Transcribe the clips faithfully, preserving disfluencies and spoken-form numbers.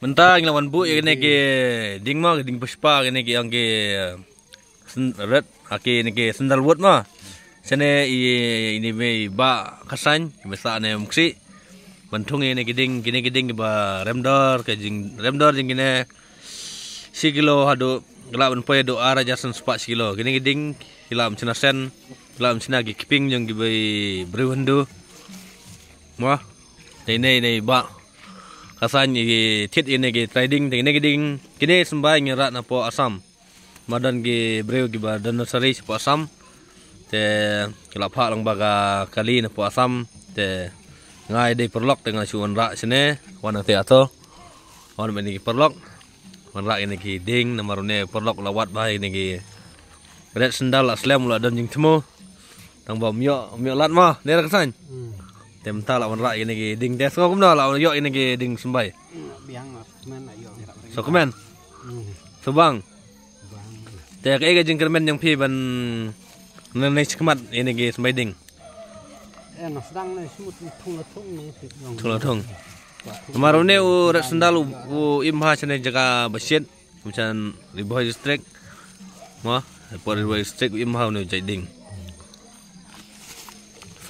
Mynta ngi la wan buh ïa kine ki ding mo, ki ding pushpa, kine ki ong ki, eh, sen-, red, ha kine ki sandalwood mo. Shane i, i, i Bah Kasan, i ba sah ne Umksi. Ban thung ïa kine ki ding, kine ki ding kiba rem dor, ka jing, rem dor jong kine shi kilo haduh, ki lah ban poi haduh ar hajar san spah shi kilo. Kine ki ding ki lah ban shna sen, ki lah ban shna ki kpieng jong kiba i briew Hindu. Mo. Te ine, ine i Bah Kasan i thied ïa kine ki trai ding, te kine ki ding, kine symbai ngi rah na poh Assam. Ma don ki briew kiba don nursery sha poh Assam. Te ki la phah lang ba ka kali na poh Assam. Te nga i dei paralok te nga shu wanrah shane, wan nangta ato. Wan ba ine ki paralok. Wanrah ine ki ding, namar une paralok la wad ba ine ki red sandal la slem la don jingthmu. Tang ba um ïoh, um ïoh lad mo, ne Bah Kasan. Hmm. Te mynta la wanrah ine ki ding te, sngew kumno la ïoh ine ki ding symbai. Hmm, biang la, kmen la ïoh. Sngew kmen. Hmm. Sngew bang. Te kaei ka jingkyrmen jong phi ban, ne, ne shikmat ine ki symbai ding. Eh, nga sdang ne, shu thung la thung ne, thung la thung. Namar une u red sandal u, u im ha shane jaka ba shit, kumshan Ri Bhoi district. Mo, hapoh Ri Bhoi district u im ha une u jait ding.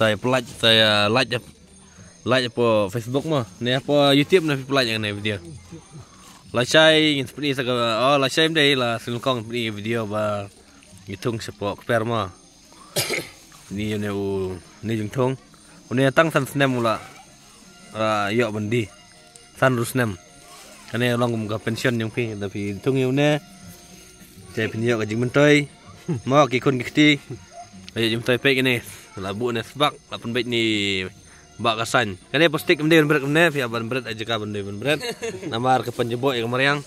Sa ïa pynlait, sa ïa like, like hapoh Facebook mo, ne hapoh YouTube ne phi pynlait ïa kane video. Lashai ngin sa pyni sa ka, oh, lashai ym dei, la sngewkong pyni video ba ngi thung shapoh kper mo. Ni une u, ni jingthung. Une tang san snem u la, ah, ïoh ban die. San ru snem. Kane long kum ka pension jong phi, da phi thung ïa une. Te phin ïoh ka jingmyntoi. Mo ki khun ki kti. Ïoh jingmyntoi peit kane. La buh ne sbak, la pynbeit ne Bah Kasan. Kane plastik ym dei ban bret kumne, phi hap ban bret ha jaka ban dei ban bret. Namar ka pynjaboh ïa ka mariang.